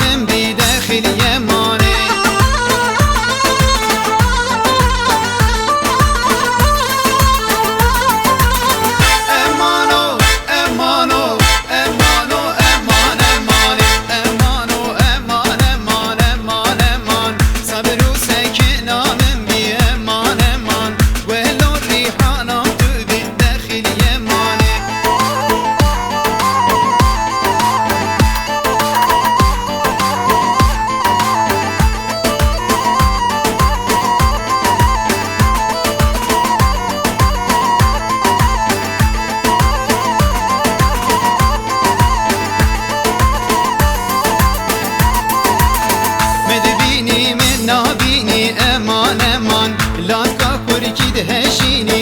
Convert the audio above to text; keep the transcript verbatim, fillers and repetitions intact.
Min bî dexilî emanê. Emano, emano, emano, eman, emanê. Emano, eman, eman, eman, eman. Sebir û sekîna min bî eman, eman. Welo rîhana tu bî dexilî emanê. Me dibînî, me nabînî, eman, eman. Laska kurkî diheşînî,